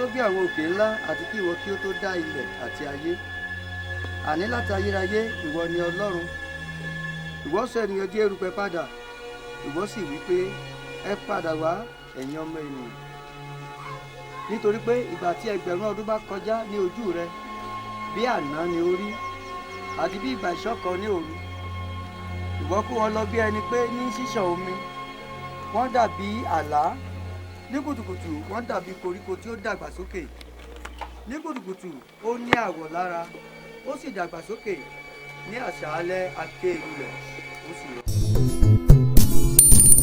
tó gbé àwọn òkè ńlá àti kí ìwọ kí ó tó dá ilẹ̀ àti ayé. Àní láti ayérayé ìwọ ni Ọlọ́run. Ìwọ sọ ènìyàn di erùpẹ̀ padà. Ìwọ sì wí pé, ẹ padà wá, ẹ̀yin ọmọ ènìyàn. Nítorí pé ìgbà tí 1,000 ọdún bá kọjá ní ojú rẹ, bí àná ni ó rí, àti bí ìgbà ìṣọ̀kan ní òru. Ìwọ kó wọn lọ bí ẹni pé ní ṣíṣàn omi. Wọ́n dàbí àlá. Ní kùtùkùtù wọ́n dàbí koríko tí ó dàgbà sókè. Ní kùtùkùtù ó ní àwọ̀ lára, ó sì dàgbà sókè. Ní àṣálẹ́ a ké e lulẹ̀, ó sì rọ̀.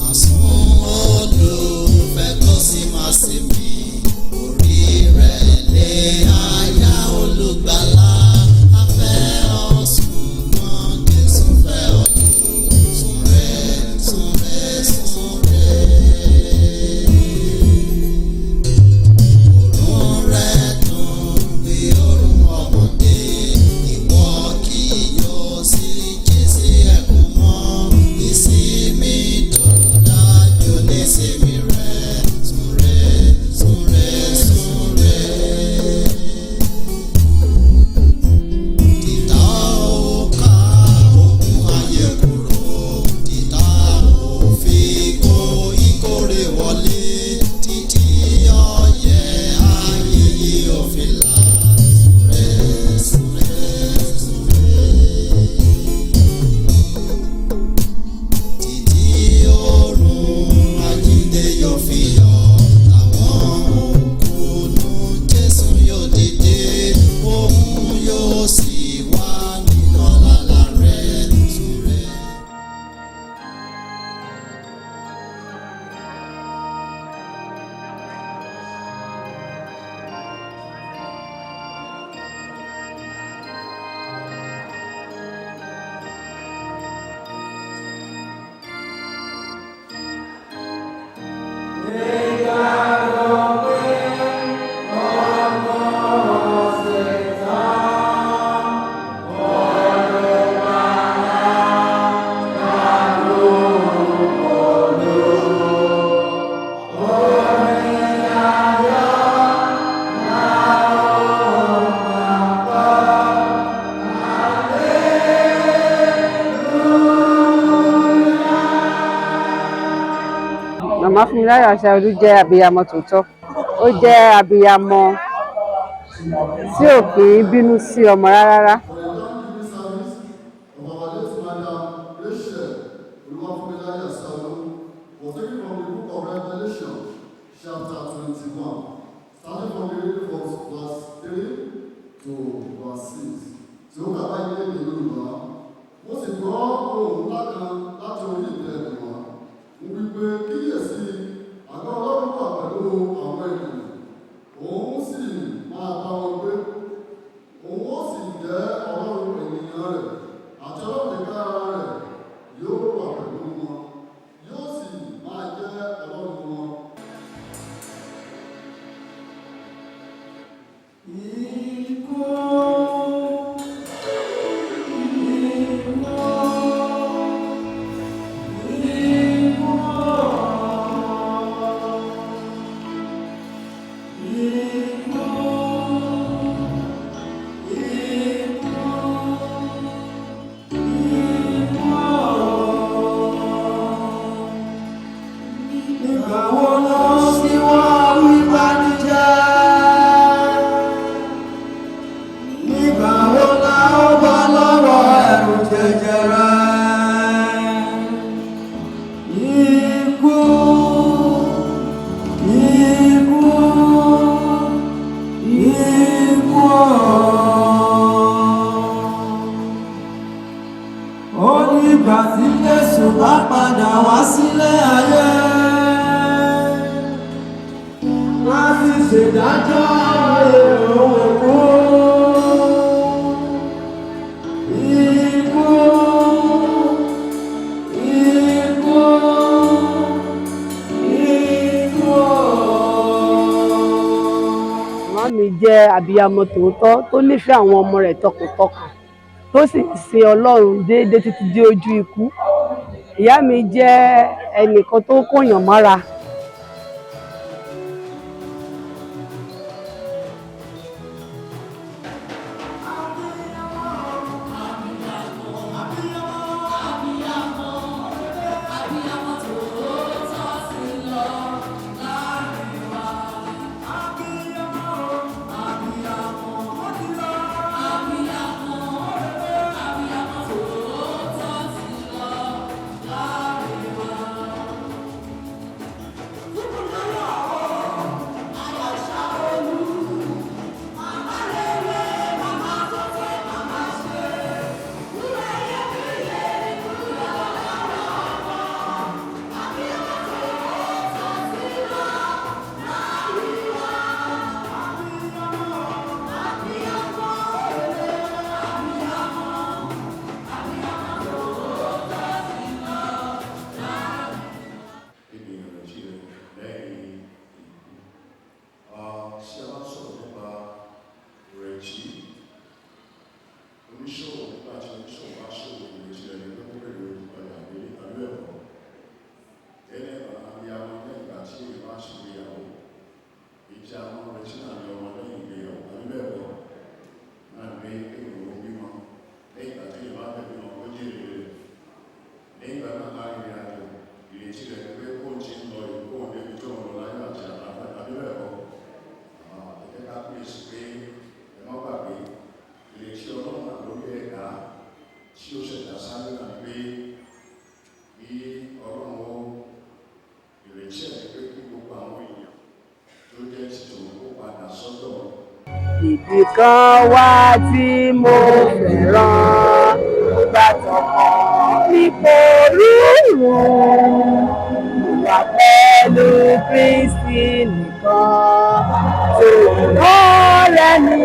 Àsùn olùfẹ́ kò sí máa sinmi, orí rẹ̀ lé àyà olùgbàlà. A fẹ́ ọ ṣùgbọ́n Jésù fẹ́ ọ jù. Súnre, súnre, súnre. Òórùn rẹ̀ dùn bí òórùn ọmọdé, ìwọ kì yóò sì jí sí ẹkún mọ́. Ìsinmi tó dájú nísinmi rẹ̀. Súnre, súnre, súnre. Títà ó ká òkun ayé kúrò, títà ó fi kó ìkórè wọlé, títí ọyẹ́ ayé yìí ó fi là. Súnre, súnre, súnre. Títí òòrùn àjíǹde yóò fi yọ, àwọn òkú nínú Jésù yóò dìde, òun yóò sì wá nínú ọlá rẹ̀. Súnre. Màmá Fúnmiláyọ̀ Aṣáolú jẹ́ abiyamọ tòótọ́. Ó jẹ́ abiyamọ tí ò kì í bínú sí ọmọ rárá. For the Thanksgiving service of our late Madam Rachel Oluwafunmilayo Asaolu was taken from the book of Revelation, chapter 21, starting from the reading from verse 3 to verse 6. Tí ó kà báyìí ní èdè Yorùbá, mo sì gbọ́ ohùn ńlá kan láti orí ìtẹ́ rẹ̀ wá. Ń wí pé, kíyèsí, àgọ́ Ọlọ́run wà pẹ̀lú àwọn ènìyàn, òun sì máa bá wọn gbé. Òun ó sì jẹ́ Ọlọ́run ènìyàn rẹ̀, àti Ọlọ́run tìkára rẹ̀ yóò wà pẹ̀lú wọn, yóò sì máa jẹ́ Ọlọ́run wọn. Ikú, ikú, ikú, ikú, ikú, ikú. Nígbà wo ló sì wá wí bánújẹ́? Nígbà wo la ó bọ́ lọ́wọ́ ẹ̀rù jẹjẹrẹ? Ikú, ikú, ikú. Ó nígbà tí Jésù bá padà wá sílé ayé láti ṣèdájọ́ èrò òkú. Ikú, ikú, ikú. Màmá mi jẹ́ abiyamọ tòótọ́ tó nífẹ̀ẹ́ àwọn ọmọ rẹ̀ tọkàntọkàn, tó sì ń sin Ọlọ́run déédéé títí dé ojú ikú. Ìyá mi jẹ́ ẹnìkan tó kóyàn mọ́ra. Ibì kan wà tí mo fẹ́ràn nígbà tọkàn mi pòrúurú. Mo wà pẹ̀lú Kristi nìkan tó ọ̀rẹ́ mi.